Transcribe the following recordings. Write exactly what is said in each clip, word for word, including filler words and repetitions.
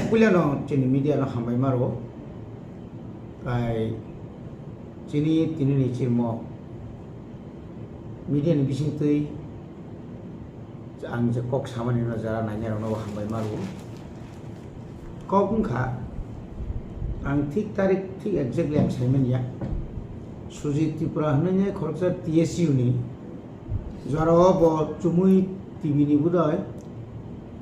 Puilano chini media no hambai maro. Tai chini tini ni chirmo media ni bising twi ang je kok samani no jara nainai rok no hambai maro. Kok wngkha, ang thik tarik thik exactly ang sai manya. Sujit Tripura hwnwi khoroksa T S U ni jorao bo chumui T V ni budai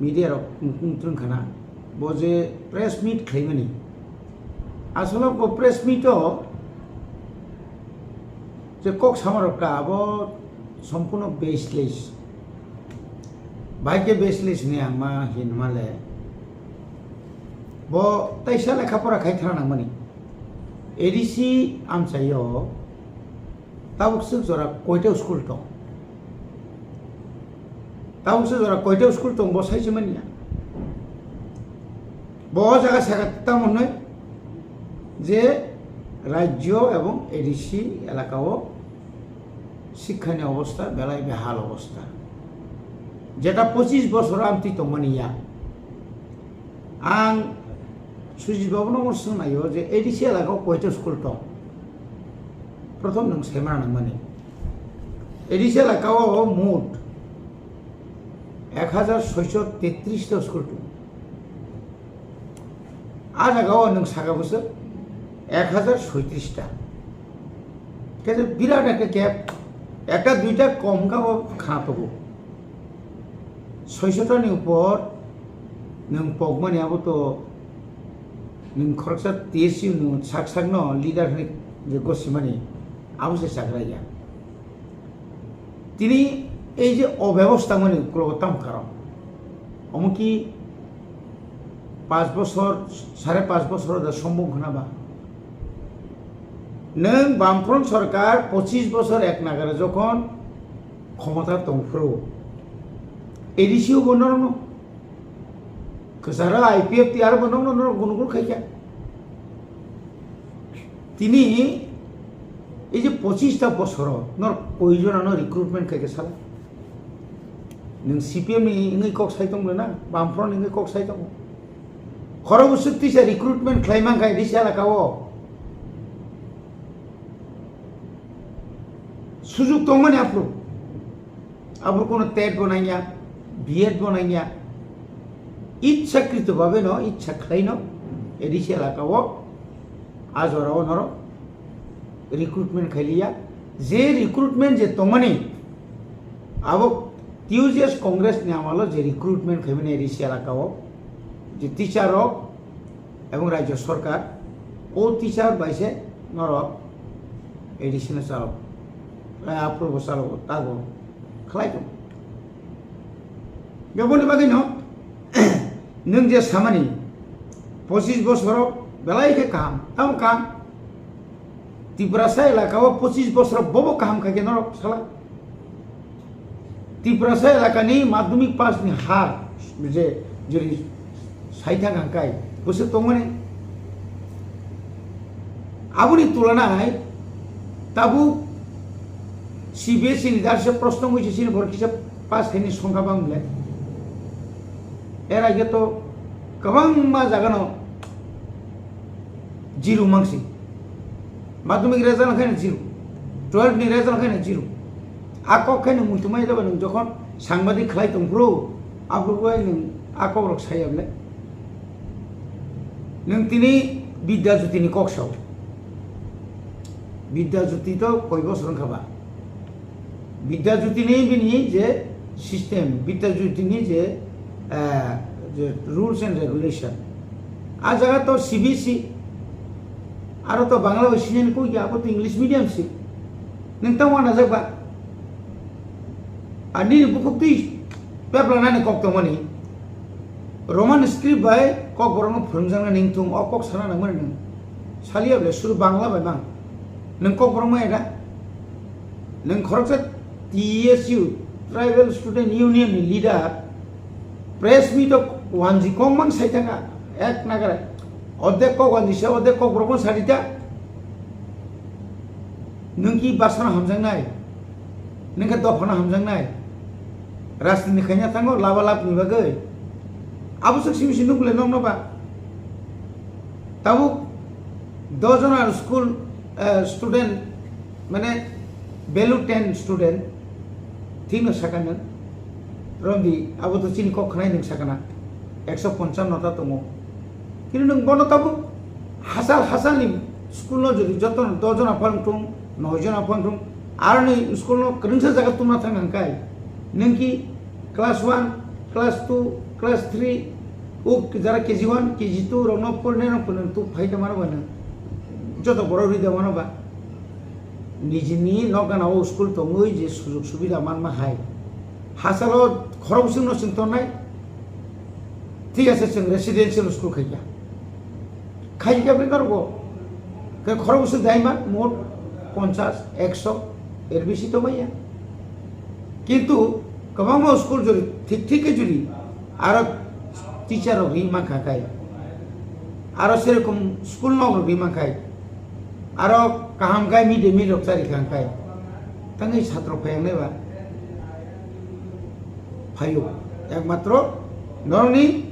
media rok nukung twrwng khana. Bo je press meet khlaimani, asolo bo press meet o je kok sama rok ta abo sompuno baseless. Bai khe baseless ni ang ma hin male. Bo taisa lekha pora khai thana nangmani. A D C amchaio tabuk swk jora koita school tong? Tabuk swk jora koita school tong bo sai se manya. Bo o jaga saka tamo hwnwi je rajyo ebong A D C elaka o শিক্ষানি অবস্থা বেলাই বেহাল অবস্থা, যেটা পঁচিশ বছর আমি তুই তমনিয়া। আং সুজিত বাবুনো মোর সঙ্গে যে এডিসি এলাকাও কয়টা স্কুল টং? প্রথম নং সেমা নামমানি এডিসি এলাকাও মোট এক হাজার ছয়শো তেত্রিশটা স্কুল টং। A jagao nwng saka bwswk ek hajar soitrista. Khe je birat ekta gap, ekta duita kom wngkha bo khna tongo. Soisho tani upor nwng pokmani abo to nwng khoroksa T S U nwng sak sakno leader hwnwi je gosimani abo se chakraiya. Tini ei je obebostha mani uklogo tamo karon? Omo ki panch bochor, sare panch bochor da sombong khna ba? Nwng Bamfront sorkar pochis bochor ek nagara jokhon khomota tongphuru, A D C o bo norokno kwcharo I P F T R bo norokno norok gunugul khaikha. Tini ei je pochista bosoro norok koi jonano recruitment khaikha sala? Nwng C P M ni wngwi kok sai tong na, Bamfront ni wngwi kok sai tongo? Khoro bwswk tisa recruitment khlai mankha A D C elaka o. Sujuk tongmani aphuru. Abro kono tet bo nangya, B Ed bo nangya. Ichchakrito bhabe no, ichcha khlai no, A D C elaka o, a jora o norok recruitment khailiya. Je recruitment je tongmani, abo T U J S Congress ni amalo je recruitment khaimani A D C elaka o, je teacher rok, ebong Rajya Sarkar o teacher bai se norok A D C no chalo, eh, approval chalo, tago khlai tong. Beboni bagwi no nwng je samani pochis bosoro belai khe kaham, tamo kaham. Tiprasa elaka o pochis bosoro bobo kaham khai khe norok sala? Tiprasa elakani madhyamik pass ni har je jori saithang hangkai bwswk tongmani. Aboni tulana hai tabuk C B S E ni darse proshno muise sini bor kisa pass khaini songkha bang bile. Er aige to kwbangma jagano zero mangsi. Madhyamik result khaino zero, twelve ni result khaino zero. A kok khaino muitu mai jaba nwng jokhon sangbadik khlai tongphuru, aphuru bai nwng a kok rok saya bile. Nwng tini Bidya Jyoti ni kok sao. Bidya Jyoti to koi bosor wngkha ba. Bidya Jyoti ni bini je system, Bidya Jyoti ni je, eh, je rules and regulation. A jaga to C B S E, aro to Bangla bai sinani koi ya, abo to English medium si. Nwng tamo wanajak ba? Ani bukhuk twi pepla nani kok tongmani. Roman script bai kok borokno phwrwngjaknani wngthung, o kok sana nangmani nwng. Saliya bole suru Bangla bai mang. Nwng kok borok maya da? Nwng khoroksa T S U, Tribal Student Union ni leader, press meet o wanji kok mang sai thangkha, ek nagara. Odek kok wanji se, odek kok borok sadi ta. Nwng ki basano hamjaknai? Nwng khe dophano hamjaknai? Rajniti khaina thango laba lab ni bagwi? Abo swk simi si nukle nokno ba? Tabuk doh jona school, eh, student, mane, value ten student, thikno saka nwng, romdi, abo to chini kok khnai nwng sakana, ekso ponchano ta tongo. Kintu nwng bono tabuk hachal hachalni school no jodi joto doh jona phang thung, noi jona phang thung, aroni school no kwrwngsa jaga tungna thang hwnkhai, nwng ki class one, class two, class three, o jara K G one, K G two rokno porinairok phano tu phai tongmano ba nwng? Joto borok rwi tongmano ba? Nijini nokgana o school tongwi je sujok subida manma hai. Hachalo khorokbwswkno chwng tongnai, thik ase, chwng residential school khaikha. Khaikha bini norok bo. Khe khorokbwswk daima mot ponchas, ekso, er bisi tongmaya. Kintu kwbangma school jori thik thik khe jori aro teacher rok ri mankha khai. Aro serokom school nok rok ri mankhai. Aro kaham khai mid day meal rok chari kha khai. Tangwi satro phai wngnai ba? Phaio. Ekmatro norokni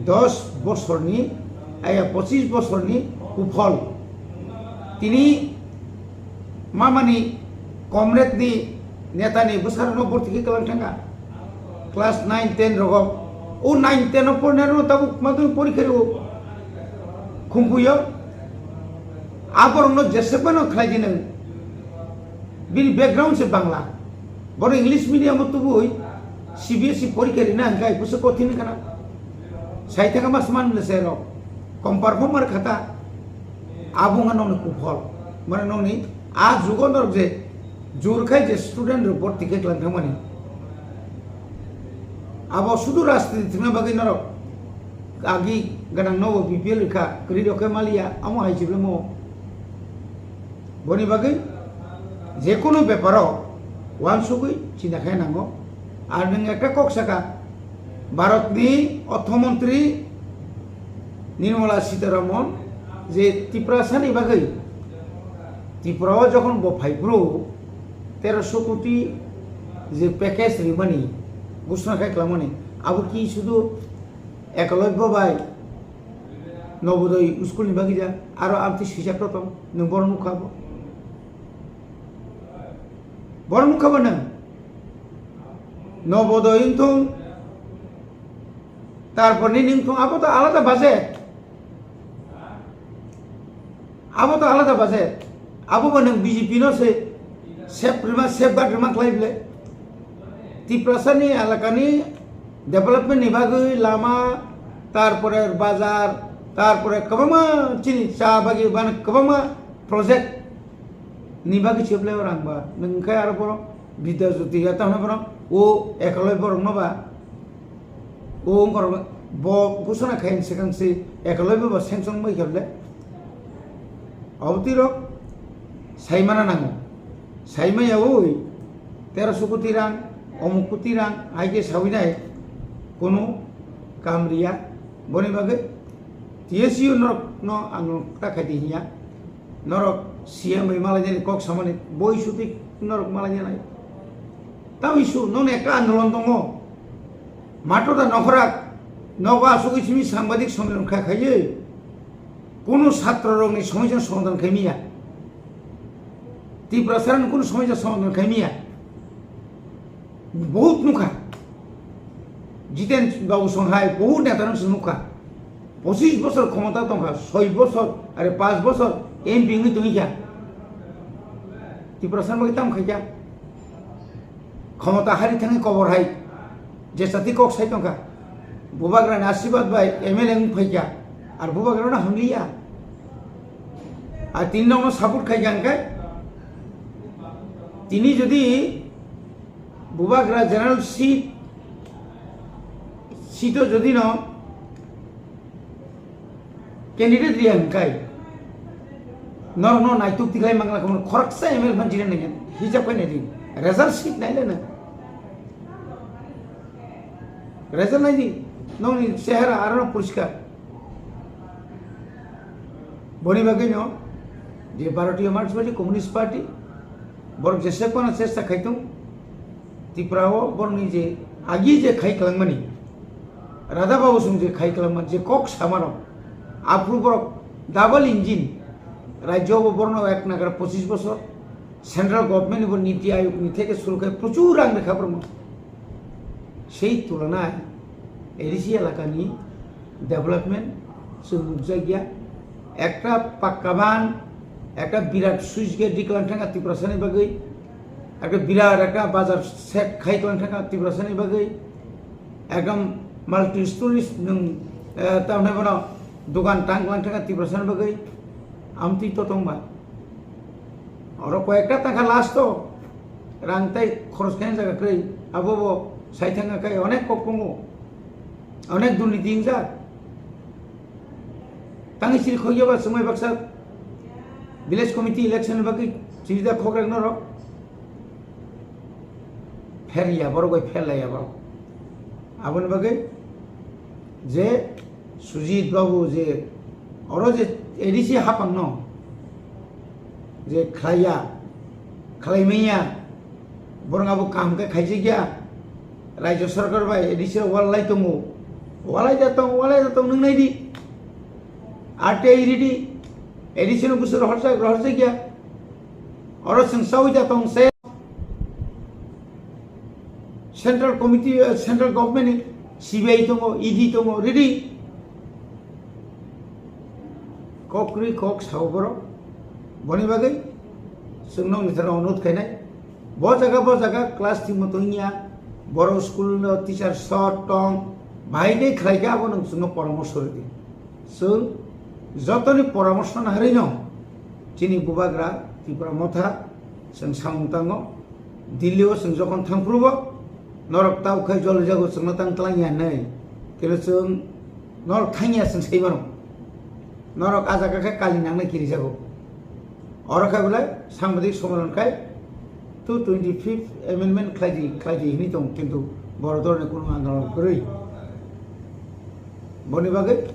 dos bosorni, aya, pochis bosorni kuphol. Tini mamani comrade ni, neta ni bwsarokno borti khe kwlang thangkha. Class nine ten rogo. O nine ten o porinairokno tabuk madhyamik porikha rwo. Khumpuio. Aborokno jesepano khlai di nwng. Bini background se Bangla. Bono English medium o tubui C B S E porikha rina hwnkhe bwswk kothin wngkha na. Sai thangkha mas man le se rok. Kom performer khata. Abo wngkha nokni kuphol. Mane nokni a jugo norok je jur khai je student rok borti khe kwlang thangmani. Abo sudu rajniti thwngna bagwi norok agi gwnang nogo B P L rikha, kwrwi rok khe maliya, amo hai jiblemo. Boni bagwi jekunu beparo uansugwi chinta khai nango. Ar nwng ekta kok saka, Bharatni Orthomontri Nirmala Sitharaman je Tiprasani bagwi, Tripura o jokhon bo phaiphuru teroso koti je package rimani, ghosona khai kwlangmani, abo ki sudu Eklavya bai Navodaya school ni bagwi ja, aro amtwi swijak rok tong, nwng bohrok nukha bo? Bohrok nukha bo nwng? Navodaya wng thung, tarpor nini wng thung, abo to alada budget. Abo to alada budget. Abo bo nwng B J P no se save rima, safeguard rima khlai bole. Tiprasa ni elaka ni development ni bagwi lama, tarpore bazar, tarpore kwbangma chini cha bagwi bana kwbangma project ni bagwi se bole rang ba. Nwng khai aro bohrok Vidya Jyoti ya tamo bohrok o Eklavya bohrok no ba. O wngkor bo ghosona khaini swkang se Eklavya bo sanction wngwi khe bole. Obotwi rok saimana nango. Saimaya oi teroso koti rang, omuk koti rang, hai khe sawi nai, kono kam riya. Boni bagwi T S U norok no ang ta khai di hinya. Norok C M bai malai jani kok samani boi suti norok malai janai. Tamo isu nokni ekta andolon tongo. Mato da nokhora nogo asugwi simi sangbadik sommelan kha khaiwi. Kunu satro rokni somosya somadhan khai miya. Tiprasa ni kunu somosya somadhan khai miya. Bohut nukha. Jiten Babu song hai bohut neta rok se nukha. Pochis bosor khomota tongkha, soi bosor, are panch bosor M P wngwi tongwi kha. Tiprasa ni bagwi tamo khai kha? Khomota hari thangwi kobor hai. Jesa twi kok sai tongkha. Bubagrani asirwad bai M L A wng phaikha. Ar bubagrano hamliya. Ar tini nokno support khaikha hwnkhe tini jodi bubagra general seat, seat o jodi no candidate riya hwnkhe norokno naituk tikhlai mangla khoroksa M L A phan jina nai hijab khai nai di. Result sheet nai le na. Result nai di. Nokni chehara aro poriskar. Boni bagwi no je Bharatiya Marxist Party, Communist Party, borok jesa kono chesta khai tong, Tripura o borokni je agi je khai kwlangmani, Radha Babu song je khai kwlangmani, je kok samarok, aphuru borok Double engine, rajyo bo borno ek nagra pochis bosor, central government bo niti ayog ni theke suru khai prochur rang rikha borno. Sei tulanai A D C elakani development chwng nukjakya. Ekta pakka ban, ekta birat switch gate diklang thangkha Tiprasani bagwi, ekta birat ekta bazar set khai tlang thangkha Tiprasani bagwi, ekdom multi stories nwng, eh, tamni bono dogan tang lang thangkha Tiprasani bagwi, amtwi to tongba. Oro koyekta tangkha last o, rang tai khoros khaina jaga kwrwi, abo bo sai thangkha khai onek kok tongo, onek durniti wngjak. Tangwi siri khokya ba swmai baksa village committee election ni bagwi siri da khok rek norok. Pher ya borok bai pher laiya ba. Aboni bagwi je Sujit babu je oro je A D C hapang no je khlaiya, khlai manya, borok abo kaham khe khaijak ya. Rajya sarkar bai A D C rok walai tongo, walai da tong, walai da tong, nwng nai di. R T I ridi, A D C no busu rohorjak, rohorjak ya. Oro chwng sawi da tong se. Central committee, eh, central government ni C B I tongo, E D tongo, ridi. Kok kwrwi kok sao borok. Boni bagwi chwng nokni thani onurod khainai. Bo jaga, bo jaga class team o tongya. Borok school no teacher short tong. Bahai de khlai khe abo nwng chwngno poramorsho rwdi. Chwng jotoni poramorsho naharwi no chini bubagra Tipra Motha chwng samung tango. Delhi o chwng jokhon thangphuru bo norok tao khai jolijago chwngno tang twlang ya hinwi. Kilo chwng norok thangya chwng sai mano. Norok a jaga khe kali nangnai kirijago. Oro khe belai sambadik sommelan khai two twenty-fifth amendment khlai di, khlai di hinwi tong, kintu boro dorni kunu andolon kwrwi. Boni bagwi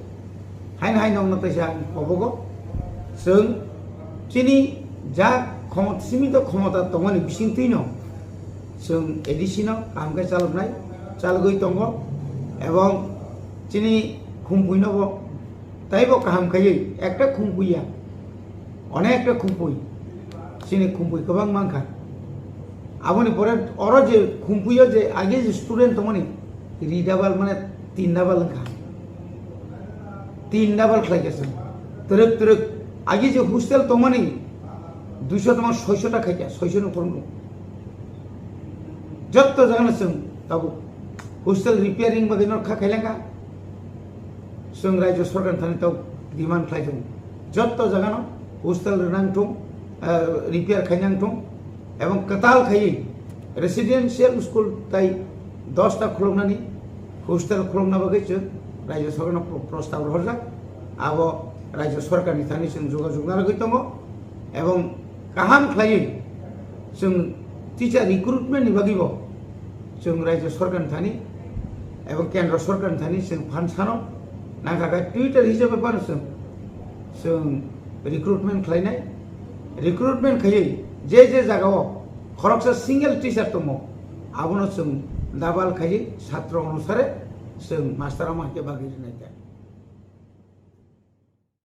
haino haino wngno teisa ang kobogo. Chwng chini ja khomot-, simi to khomota tongmani bisingtwino chwng A D C no kaham khe chaloknai, chalogwi tongo, ebong chini khumpuino bo taibo kaham khaiwi ekta khumpuiya, onekta khumpui, chini khumpui kwbang mankha. Aboni pore oro je khumpuio je age je student tongmani, ri double mane tin double wngkha. Tin double khlaikha chwng. Twrwk twrwk age je hostel tongmani, duiso tongma soiso ta khaikha, soiso ni uphuru. Jotto jagano chwng tabuk hostel repairing bagwi no kha khailangkha. Chwng rajya sorkar thani tok demand khlai tongo. Jotto jagano hostel rwnang thung, eh, repair khainang thung, ebong kwtal khaiwi residential school tai dosta khuloknani hostel khulokna bagwi chwng rajya sorkarno pro-, prostab rohorjak. Abo rajya sorkarni thani chwng jogajog narwgwi tongo, ebong kaham khlaiwi chwng teacher recruitment ni bagwi bo chwng rajya sorkar ni thani ebong kendra sorkar ni thani chwng phan sano nangkha khe Twitter hisabe phano chwng, chwng recruitment khlainai, recruitment khaiwi je je jagao khoroksa single teacher tongo abono chwng double khaiwi satro onusare chwng master rok ma khe bagwi rwnai kha.